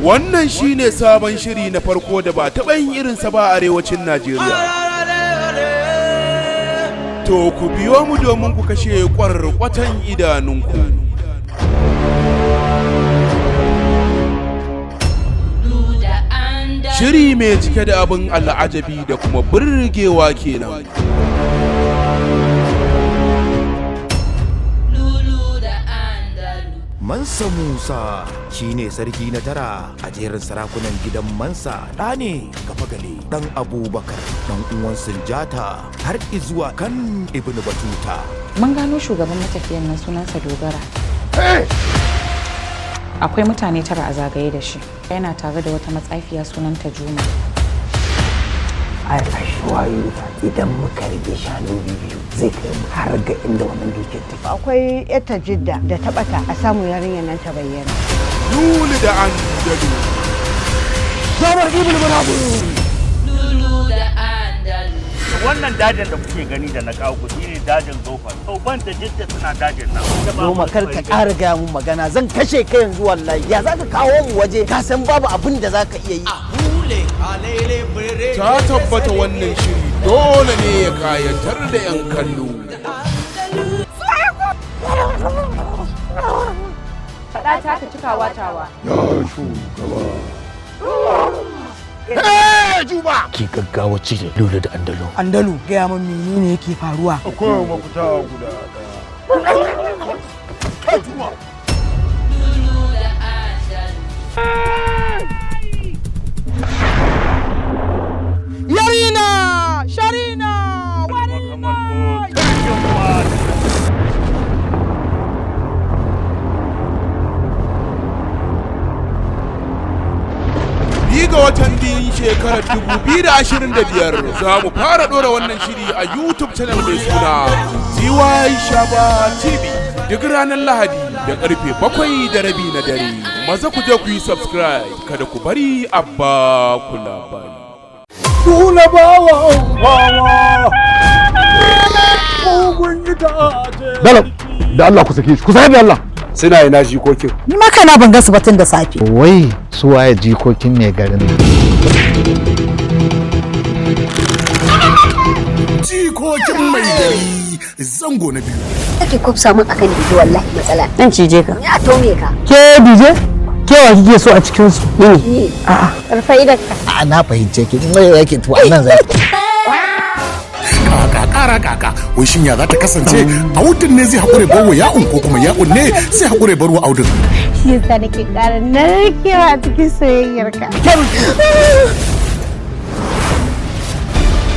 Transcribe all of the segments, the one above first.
Wannan shine sabon shiri na farko da ba taɓa yin irinsa ba a arewacin Najeriya. To ku biyo mu domin ku kashe ƙwarƙwatan idanunku. Shiri mai cike da abin al'ajabi da kuma burgewa kenan. Mansa Musa shi ne sarki na tara a jerin sarakunan gidan Mansa, ɗa ne ga Fagale ɗan Abubakar ɗan uwan Sunjata har izuwa kan Ibn Batuta. Mun gano shugaban matafiyan nan, sunansa Dogara. Akwai mutane tara a zagaye da shi. Yana tare da wata matsafiya sunanta Juma. I assure you that idan muka rage shanu biyu zai kai mu har ga inda wannan dukiyar take. Akwai yata Jidda da ta bata, a samu yarinyar nan ta bayyana. Lulu da Andalu. Zamar Ibn Manabu. Wannan dajin da kuke gani da na kawo ku shine dajin Zofa. Tsoban da Jidda suna dajin nan. Noma, kar ka ƙara gaya mun magana, zan kashe ka yanzu wallahi. Ya za ka kawo mu waje ka san babu abin da za ka iya yi? Ta tabbata wannan shiri dole ne ya kayatar da 'yan kallo. Faɗa ta ka cikawa tawa. Ki gaggawa cire Lulu da Andalo. Andalu, gaya min menene yake faruwa? Akwai mafita guda. Yarina Sharina. Warina. Biyu ga watan biyun shekarar 2025 za mu fara ɗora wannan shiri a YouTube channel mai suna TY Shaba TV duk ranar Lahadi da karfe 7:30 na dare. Maza ku je ku yi subscribe, kada ku bari a ba ku labari. Tuna bawa bawa mugun itace. Dala, da Allah ku sake shi, ku sake da Allah. Suna ina jikokin? Ni ma kana ban gasu batun da safe. Wai su waye jikokin mai garin? Jikokin Mai Gari zango na biyu. Kake kwafsa min akan dije, wallahi matsala. Zan cije ka. Ya tome ka. Ke DJ, ke wa kike so a cikin su? Ni. A'a. Rufe idan ka. A na fahimce ki, mai yake to a nan zai. Kaka kara kaka, wai shin ya za ta kasance? Audun ne zai haƙure barwa ya'un ko kuma ya'un ne zai haƙure barwa Audun? Shi yasa nake ƙara narkewa a cikin soyayyarka.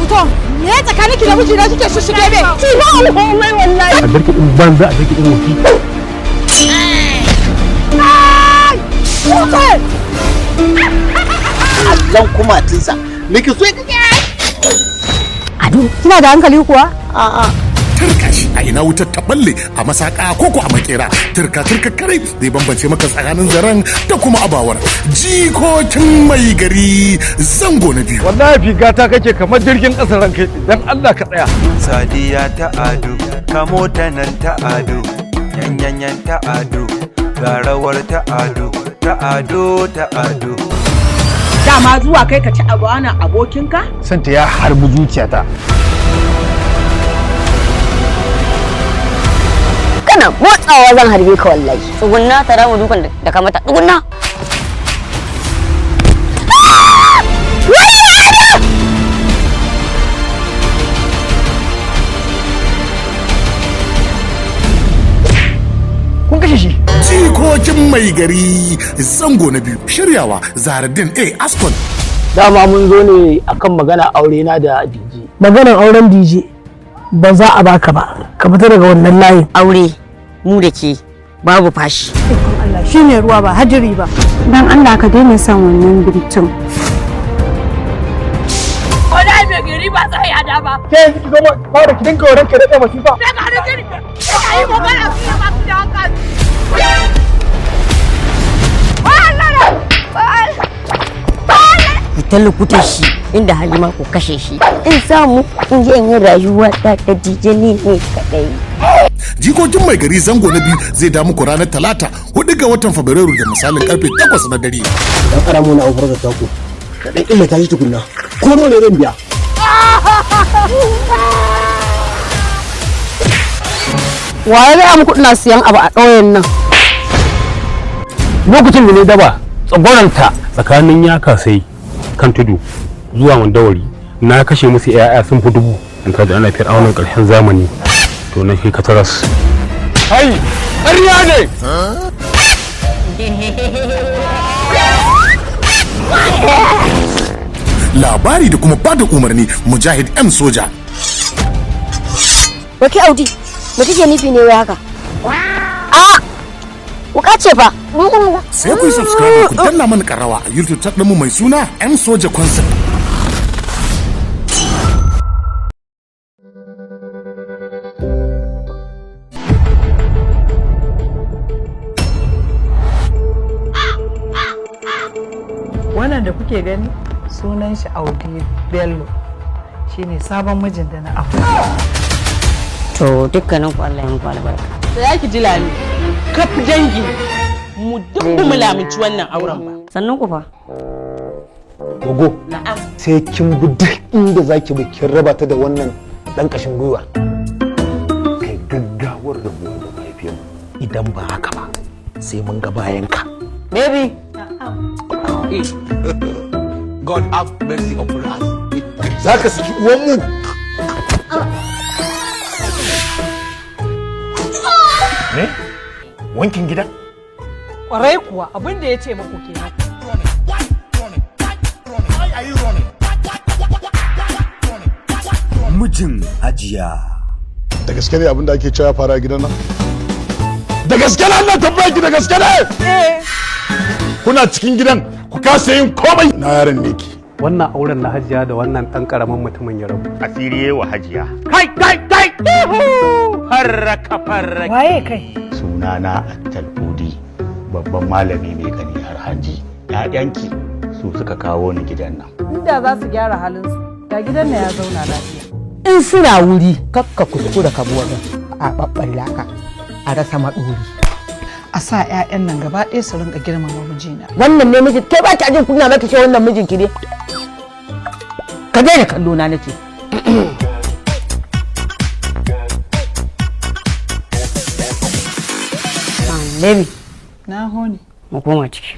Fito, me ya tsakaninki da mijina kike shishige me? Ci ba alhomai wallahi. A darki din banza, a darki din wofi. Allon kumatinsa nake so. Ado, kina da hankali kuwa? A'a. Turka shi, a ina wutar ta balle, a masaka ko ko a makera? Turka turka kare zai bambance maka tsakanin zaren da kuma abawar. Jikokin Mai Gari zango na biyu. Wallahi figata kake kamar jirgin ƙasa ranka, dan Allah ka tsaya. Sadiya ta ado, kamo ta nan ta ado, yanyanyan ta ado, ga rawar ta ado, ta ado, ta ado. Dama zuwa kai ka ci abu ana abokinka. Santa ya harbi zuciyata. Kana motsawa zan harbe ka wallahi. Tsugunna ta rama dukan da ka mata. Tsugunna. Kun kashe shi. Jikokin Mai Gari zango na biyu, shiryawa Zaradin A Aston. Dama mun zo ne akan magana aure na da DJ. Maganar auren DJ ba za a baka ba. Ka fita daga wannan layin. Aure mu da ke babu fashi. Allah shine ruwa ba hadiri ba. Dan Allah ka daina son wannan bintin. Wallahi mai gari ba zai yada ba. Ke yanzu ki zama fara ki dinga wurin ka daɗe masifa. Sai ka rike ni. Sai ka yi magana su ba su da hankali. Ku talkuta shi inda halima ku kashe shi. In samu in je in yi rayuwa ta ta DJ ni ne kadai. Jikokin Mai Gari zango na biyu zai da muku ranar Talata, 4 ga watan Fabrairu, da misalin karfe 8 na dare. Dan aramo na abu da taku ka dan illata shi tukunna, ko nawa ne zan biya. Wa ya gaya muku ina siyan abu a ƙauyen nan? Lokacin da ne daba tsagwaranta tsakanin ya kasai kan tudu zuwa Mandawari, na kashe musu 'ya'ya sun fi 1000. In ka da ana fir'aunan ƙarshen zamani, to na shi kataras. Kai, ƙarya ne. Labari da kuma bada umarni, Mujahid M Soja. Wai kai Audi, me kake nufi ne wai haka? A wuka ce fa. Sai ku yi subscribe, ku danna mana karawa a YouTube channel mu mai suna M Soja Concept. Wannan da kuke gani sunan shi Audi Bello, shine sabon mijin da na aure. To, dukkanin ku Allah ya muku albarka. Sai ki ji lami. Kaf dangi mu duk ba mu lamunci wannan auren ba. Sannan ku fa. Gogo. Sai kin bi duk inda zaki bi kin raba ta da wannan dan kashin gwiwa. Kai gaggawar rabuwa da mahaifiyar, idan ba haka ba sai mun ga bayan ka. Baby. God have mercy upon us. Za ka saki uwanmu. Ne? Wankin gida? Kwarai kuwa, abin da ya ce muku kenan. Mijin Hajiya. Da gaske ne abin da ake cewa ya fara a gidan nan? Da gaske ne, Allah tambaya ki, da gaske ne? Kuna cikin gidan ku kasa yin komai. Na yaron ne ki. Wannan auren na Hajiya da wannan ɗan ƙaramin mutumin ya rabu. Asiri wa Hajiya. Kai, kai, kai! Farraka, farraka. Waye kai? Sunana Attalbudi, babban malami mai gani har hanji. ‘Ya'yanki su suka kawo ni gidan nan. Inda za su gyara halinsu, da gidan na ya zauna lafiya. In suna wuri, kakka kuskura ka bi wajen a ɓaɓɓalla ka a rasa maɗori. A sa 'ya'yan nan gaba ɗaya su rinka girmama mijina. Wannan ne mijin kai, ba ki ajin kunya ba ki ce wannan mijin ki ne? Ka daina kallo na nace. Baby. Na hone. Mu koma ciki.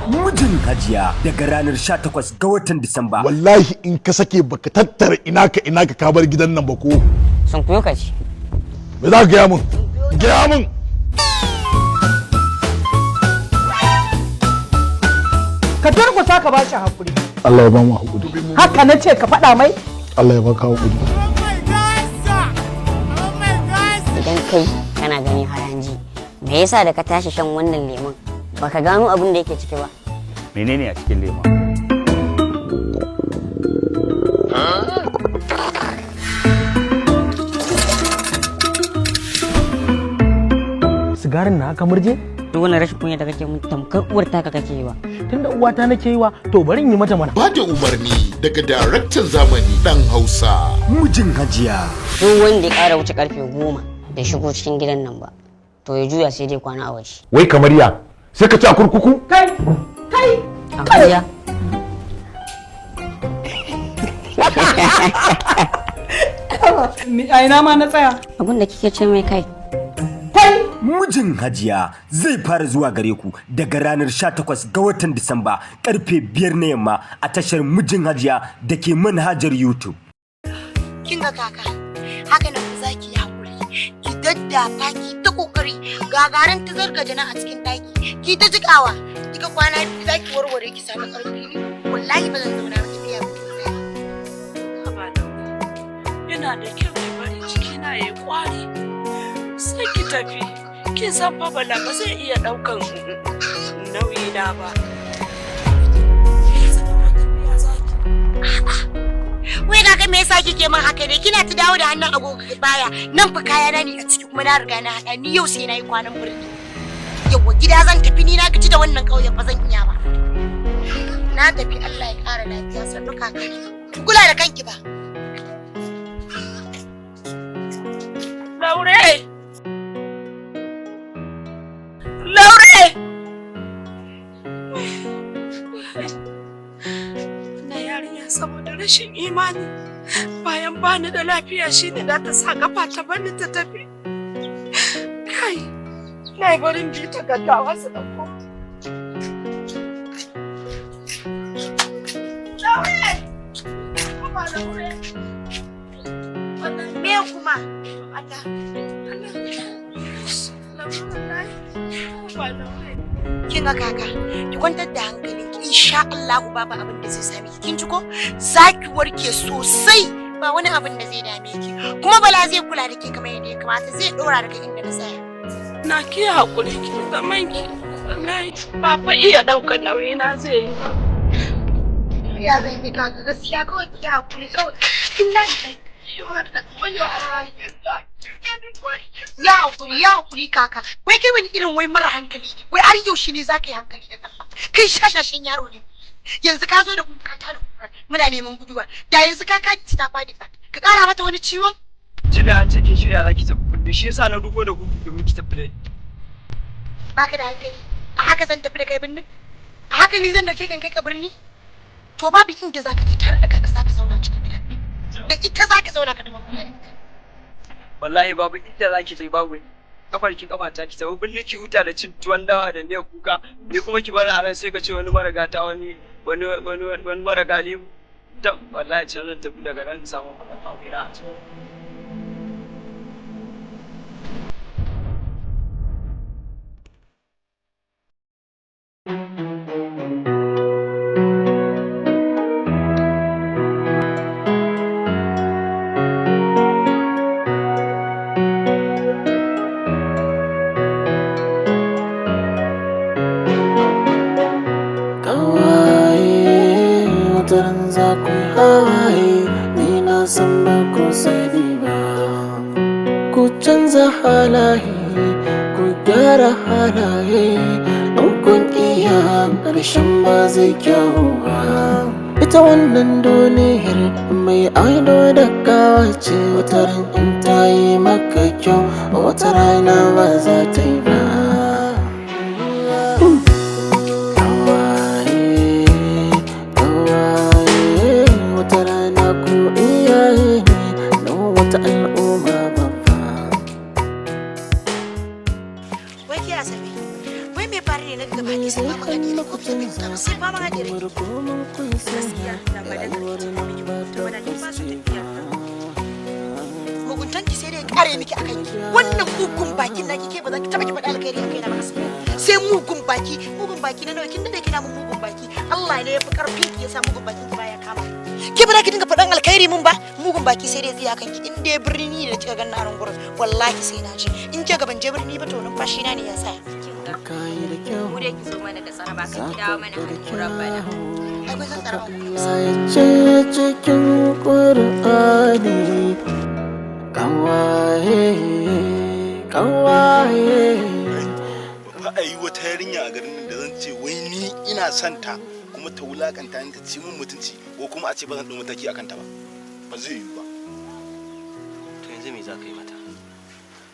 Mijin Hajiya daga ranar 18 ga watan Disamba. Wallahi in ka sake baka tattara ina ka ina ka bar gidan nan ba ko. Sun kuyo ka ci. Me za ka gaya mun? Gaya mun. Ka durkusa ka bashi hakuri. Allah ya ba mu hakuri. Haka na ce ka faɗa mai? Allah ya baka hakuri. Idan kai kana gani har hanji, me yasa da ka tashi shan wannan lemon baka gano abin da yake ciki ba? Menene a cikin lemon? Sigarin na aka murje? Duk wannan rashin kunya da kake mun, tamkar uwar taka kake yi wa. Tunda uwata nake yi wa, to bari in yi mata mana. Ba da umarni daga daraktan zamani dan Hausa. Mijin Hajiya. Duk wanda ya ƙara wuce karfe 10 bai shigo cikin gidan nan ba, to ya juya sai dai kwana a waje. Wai kamar ya sai ka ci a kurkuku. Kai! Kai! Amarya. Ni a ina ma na tsaya? Abin da kike ce mai kai. Mijin Hajiya zai fara zuwa gare ku daga ranar 18 ga watan Disamba, karfe 5 na yamma, a tashar Mijin Hajiya da ke manhajar YouTube. Kin ga kaka, haka nan za ki yi hakuri, ki daddafa, ki ta kokari, gagarin ta zarga jana a cikin daki, ki ta jikawa, kika kwana biyu za ki warware ki sami karfi. Ni wallahi ba zan zauna ba, tafiya ba. Yana da kyau ki bari jikina ya yi kwari. Sai ki tafi. Kin san fa Bala ba zai iya ɗaukan nauyi na ba. Wai kaka, me yasa kike min haka ne? Kina ta dawo da hannun agogo baya. Nan fa kayana ne a ciki, kuma na riga na haɗa. Ni yau sai na yi kwanan birni. Yawwa, gida zan tafi, ni na gaji da wannan ƙauyen, ba zan iya ba. Na tafi, Allah ya ƙara lafiya, sannu kaka. Ki kula da kanki ba. Laure! Saboda rashin imani bayan bani da lafiya shine da ta sa kafa ta bani ta tafi. Kai, na yi barin bi ta gaggawa su ɗauko. Laure! Kuma Laure! Wannan Me kuma? Allah, Allah. Laure wallahi. Ba Laure. Kin ga kaka, ki kwantar da hankalinki insha Allah babu abin da zai same ki. Kin ji ko? Za ki warke sosai. Ba wani abin da zai dame ki. Kuma Bala zai kula da ke kamar yadda ya kamata, zai dora daga inda na tsaya. Na ki haƙuri ki zaman ki. Wallahi ba fa iya ɗaukar nauyi na zai yi ba. Ya zan yi kaka gaskiya kawai ki haƙuri kawai. Ina Ya haƙuri, ya haƙuri kaka. Wai kai wani irin wai mara hankali ne. Wai har yaushe ne za ka yi hankali da kanka? Kai shashashen yaro ne. Yanzu ka zo da kuka ta da kuka muna neman guduwa. Da yanzu ka ka ta faɗi fa. Ka ƙara mata wani ciwon? Tunda an ce kin shirya za ki tafi kuɗi, shi yasa na rugo da gudu domin ki tafi da ni. Baka da hankali. A haka zan tafi da kai birnin? A haka ni zan dauke kan kai ka birni? To babu inda za ka je tare da kaka za ka zauna cikin gida. Da ita za ka zauna ka dama kula da ita. Wallahi babu inda za ki je babu ni. Kafar ki kafa ta ki tafi birni ki huta da cin tuwon dawa da miyar kuka, ni kuma ki bari a ran sai ka ce wani mara gata wani wani wani wani mara galihu. Tab wallahi can zan tafi daga nan in samu kuɗin aure na. Kawaye, wataran za ku yi hawaye, ni na san ba ku sani ba. Ku canza halaye, ku gyara halaye, in kun iya ƙarshen ba zai kyau ba. Ita wannan duniyar mai ado da kawace, wataran in ta yi maka kyau, wata rana ba za ta yi ba. Kawaye, wata rana ku iyaye ne na wata al'umma babba. Wai ke Asabe, wai me faru ne na gaba ɗaya sai fama haɗe da kofi da sai fama haɗe da Gaskiya da ba da karki miki ta wani kin fasa tafiya. Muguntan ki sai dai ya kare miki akan ki. Wannan mugun bakin naki ke ba za ki taɓa ki faɗi alkhairi a kaina ba Asabe. Sai mugun baki, mugun baki na nawa kin dade kina mun mugun baki. Allah ne ya fi karfin ki ya sa mugun bakin ki baya kama. Ke ba za ki dinga faɗan alkhairi mun ba? Mugun baki sai dai tsaya kanki in dai birni da kika ganna a nan gurin wallahi sai na je. In ke gaban je birni ba to numfashi na ne ya tsaya. Mu dai ki zo mana da tsaraba kan ki dawo mana hannu rabbana. Ai kun san tsaraba. Allah ya ce cikin Ƙur'ani, kawaye, kawaye. Ba a yi wata yarinya a garin nan da zan ce wai ni ina son ta kuma ta wulakanta ni ta ci min mutunci ko kuma a ce ba zan ɗau mataki akan ta ba, ba zai yiwu ba. To yanzu me za ka yi mata?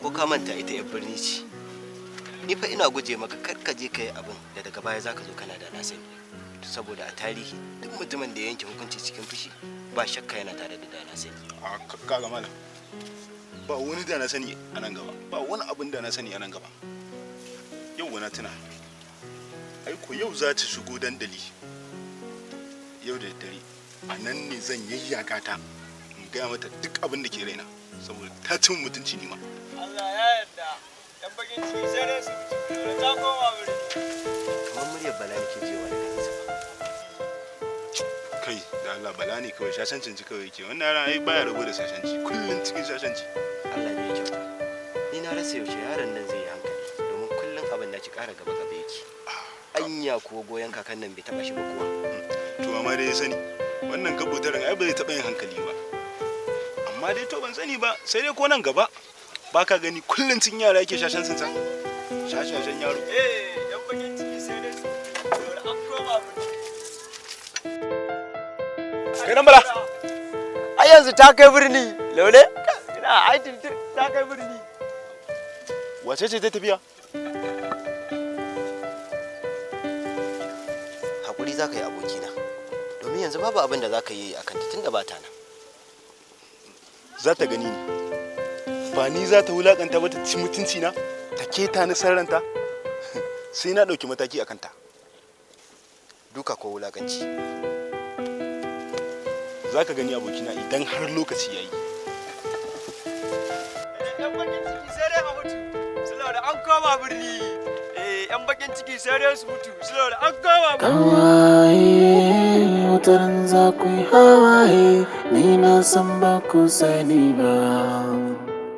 Ko ka manta ita yar birni ce? Ni fa ina guje maka kar ka je ka yi abin da daga baya za ka zo kana da na sani. To saboda a tarihi duk mutumin da ya yanke hukunci cikin fushi ba shakka yana tare da dana sani. A kaga malam, ba wani da na sani a nan gaba, ba wani abin da na sani a nan gaba. Yau wani tuna, ai ko yau za ta shigo dandali yau da daddare, a nan ne zan yayyaka ta in gaya mata duk abin da ke raina saboda ta cin mutunci ni ma. Allah ya yarda. Yan bakin ciki sai dai su mutu, ta koma birni. Kamar muryar Bala nake jewa daga nesa. Kai da Allah, Bala ne kawai shashancin ci kawai yake wannan yaran, ai baya rabo da shashanci, kullum cikin shashanci. Allah ne ya kyauta. Ni na rasa yaushe yaron nan zai yi hankali domin kullum abin da ci ƙara gaba gaba yake. Anya kuwa goyon kakan nan bai taɓa shi ba kuwa? To amma dai ya sani wannan gabotarin ai ba zai taɓa yin hankali ba, amma dai to ban sani ba, sai dai ko nan gaba. Ba ka gani kullum cikin yara yake shashancin sa, shashashan yaro. Eh, yan bakin ciki sai dai su mutu, an koma birni. Kai nan Bala. Ai yanzu ta kai birni, laule? Ina ai ta kai birni. Wace ce ta tafiya? Hakuri za ka yi abokina. Domin yanzu babu abin da za ka yi a kanta tunda ba ta nan. Za ta gani ni. Ba ni za ta wulakanta ba, ta ci mutunci na, ta keta ni sarranta. Sai na ɗauki mataki a kanta. Duka ko wulakanci? Za ka gani abokina idan har lokaci ya yi. Yan bakin ciki sai dai a mutu, saboda an koma birni. Yan bakin ciki sai dai su mutu, saboda an koma birni. Hawaye, wataran za ku yi hawaye, ni na san ba ku sani ba.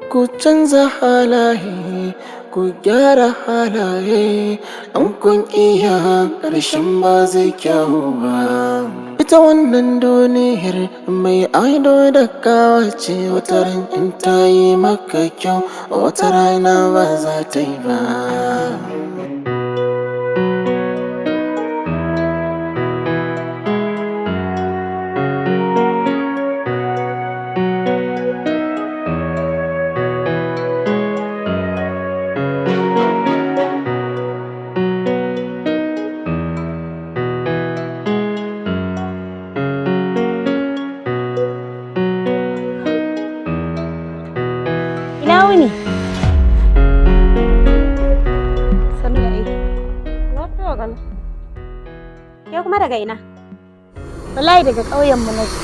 Ku canza halaye, ku gyara halaye, an kun iya ƙarshen ba zai kyau ba. Ita wannan duniyar mai ado da kawace, wataran in ta yi maka kyau, wata rana ba za ta yi ba. Ina wuni? Sannu da aiki. Lafiya kalau. Ke kuma daga ina? Wallahi daga ƙauyen mu na zo.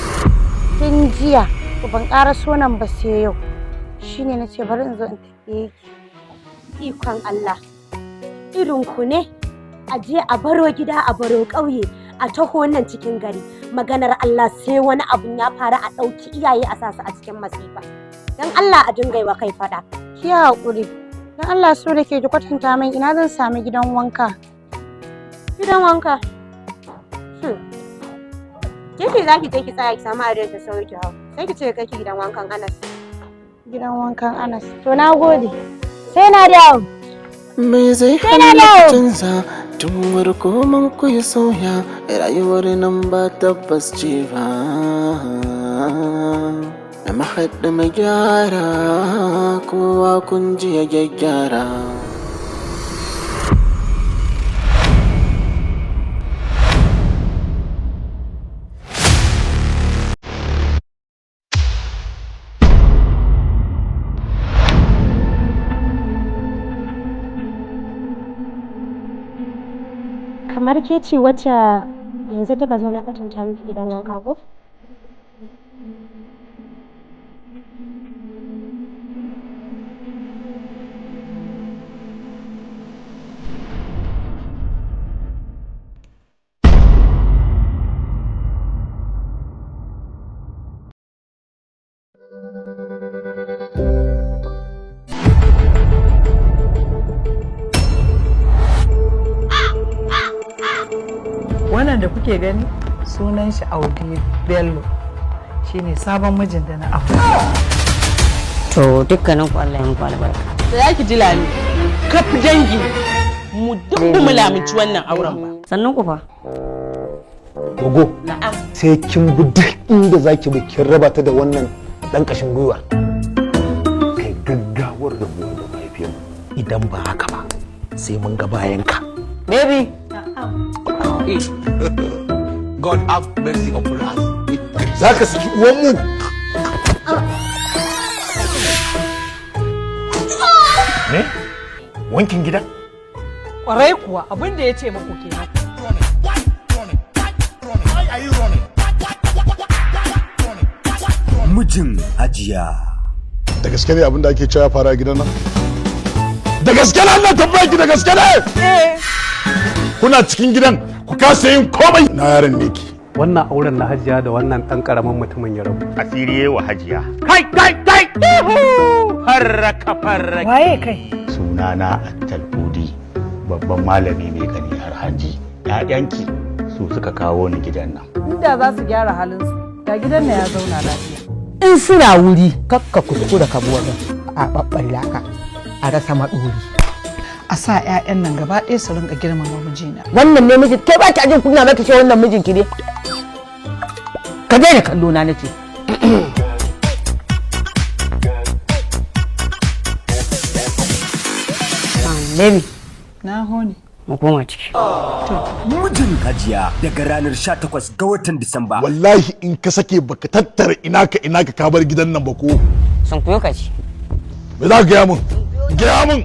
Tun jiya ban ƙara sunan ba sai yau. Shine na ce bari in zo in tafi ki. Ikon Allah. Irin ku ne a je a baro gida, a baro ƙauye, a taho nan cikin gari. Maganar Allah, sai wani abun ya faru a ɗauki iyaye a sasu a cikin masifa. Don Allah a dinga yi wa kai faɗa. Ki haƙuri. Don Allah so da ke ki kwatanta min ina zan sami gidan wanka. Gidan wanka. Ke ce za ki je ki tsaya ki samu adres da sauri ki hau. Sai ki ce kai ki gidan wankan Anas. Gidan wankan Anas. To na gode. Sai na dawo. Me zai Sai na hana ku dawo. canza tun warko man ku yi sauya, rayuwar nan ba tabbas ce ba. Mahaɗa mu gyara, kowa kun ji ya gyaggyara. Kamar ke ce wacce yanzu kika zo na kwatanta miki gidan wanka ko? Wannan da kuke gani sunan shi Audi Bello, shine sabon mijin da na aura. To dukkanin ku Allah ya muku albarka. Da ya ki ji lami, kaf dangi mu duk ba mu lamunci wannan auren ba. Sannan ku fa. Gogo, sai kin bi duk inda zaki bi kin raba ta da wannan dan kashin gwiwa. Kai gaggawar rabuwa da mahaifiyarmu, idan ba haka ba sai mun ga bayan ka. Baby. God have mercy upon us. Za ka saki uwanmu? Ne? Wankin gida? Kwarai kuwa, abin da ya ce muku kenan. Mijin Hajiya. Da gaske ne abin da ake cewa ya faru a gidan nan? Da gaske ne, Allah tambaya ki, da gaske ne? Kuna cikin gidan ku kasa yin komai. Na yaron ne ki. Wannan auren na Hajiya da wannan ɗan ƙaramin mutumin ya rabu. Asiri wa Hajiya. Kai kai kai! Farraka farraka. Waye kai? Sunana Attal Udi, babban malami mai gani har hanji. ‘Ya'yanki su suka kawo ni gidan nan. Inda za su gyara halinsu, da gidan na ya zauna lafiya. In suna wuri, kakka kuskura ka bi wajen a ɓaɓɓalla ka a rasa maɗori. A sa 'ya'yan nan gaba ɗaya su rinka girmama mijina. Wannan ne mijin ke ba ki ajin kunya ba ki ce wannan mijinki ne? Ka daina kallo na nace. Baby. Na hone. Mu koma ciki. Mijin Hajiya daga ranar 18 ga watan Disamba. Wallahi in ka sake baka tattara ina ka ina ka bar gidan nan ba ko. Sun kuyo ka ci. Me za ka gaya mun? Gaya mun.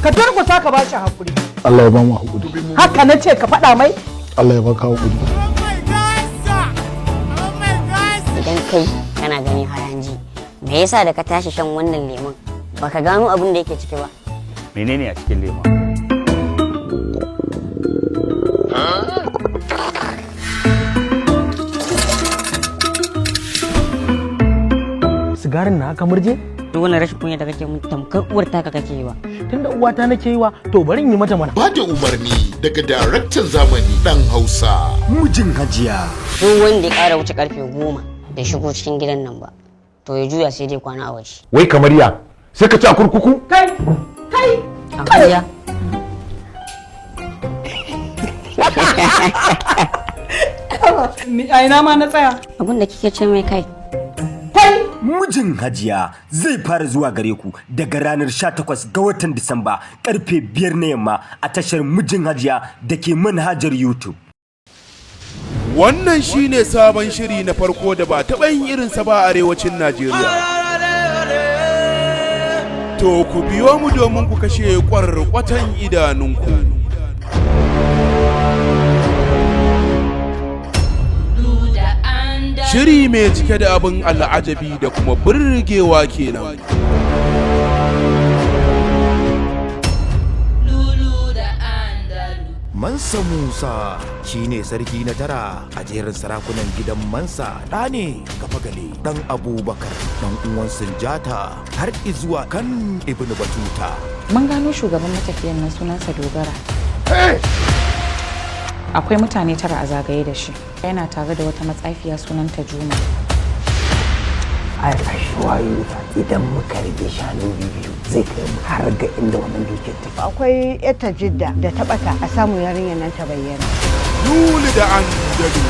Ka durkusa ka bashi hakuri. Allah ya ba mu hakuri. Haka na ce ka faɗa mai? Allah ya baka hakuri. Idan kai kana gani har hanji, me yasa da ka tashi shan wannan lemon baka gano abin da yake ciki ba? Menene a cikin lemon? Sigarin na aka murje? Duk wani rashin kunya da kake mun tamkar uwar taka kake yi wa. Tunda uwata nake yi wa, to bari in yi mata mana. Ba da umarni daga daraktan zamani dan Hausa. Mijin Hajiya. Duk wanda ya ƙara wuce karfe 10 bai shigo cikin gidan nan ba, to ya juya sai dai kwana a waje. Wai kamar ya sai ka ci a kurkuku? Kai! Kai! Amarya. A ina ma na tsaya? Abin da kike ce mai kai. Mijin Hajiya zai fara zuwa gare ku daga ranar 18 ga watan Disamba karfe 5 na yamma a tashar Mijin Hajiya da ke manhajar YouTube. Wannan shine sabon shiri na farko da ba taɓa yin irinsa ba a arewacin Najeriya. To ku biyo mu domin ku kashe ƙwarƙwatan idanunku. Shiri mai cike da abin al'ajabi da kuma burgewa kenan. Mansa Musa shi ne sarki na tara a jerin sarakunan gidan Mansa, ɗa ne ga Fagale ɗan Abubakar ɗan uwan Sunjata har izuwa kan Ibn Batuta. Mun gano shugaban matafiyan nan, sunansa Dogara. Akwai mutane tara a zagaye da shi. Yana tare da wata matsafiya sunanta Juma. I assure you that idan muka rage shanu biyu zai kai mu har ga inda wannan dukiyar take. Akwai yata Jidda da ta bata, a samu yarinyar nan ta bayyana. Lulu da Andalu.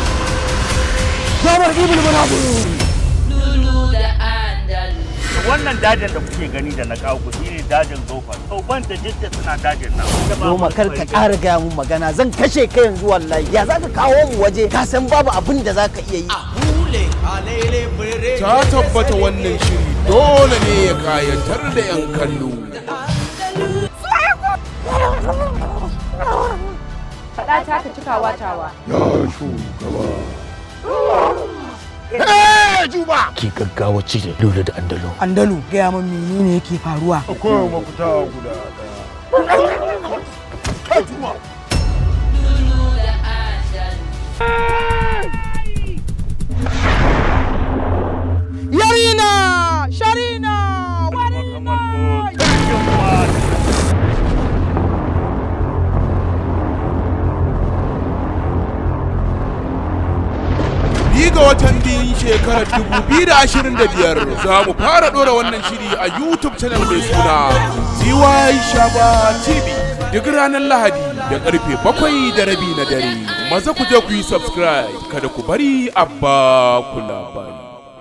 Zamar Ibn Manaburu. Lulu da Andalu. Wannan dajin da kuke gani da na kawo ku shine dajin Zofa. Tauban da Jidda suna dajin nan. Noma, kar ka ƙara gaya mun magana, zan kashe ka yanzu wallahi. Ya za ka kawo mu waje ka san babu abin da za ka iya yi? Ta tabbata wannan shiri dole ne ya kayatar da 'yan kallo. Faɗa ta ka cikawa tawa. Ya shugaba. Juba! Ki gaggawa cire Lulu da Andalo. Andalu, gaya min menene yake faruwa? Akwai mafita guda ɗaya. Kai Juma! Lulu da Andalu. Yarina! Sharina! Warina! 2 ga watan 2 shekarar 2025 za mu fara ɗora wannan shiri a YouTube channel mai suna TY Shaba TV duk ranar Lahadi da karfe 7:30 na dare. Maza ku je ku yi subscribe, kada ku bari a ba ku labari.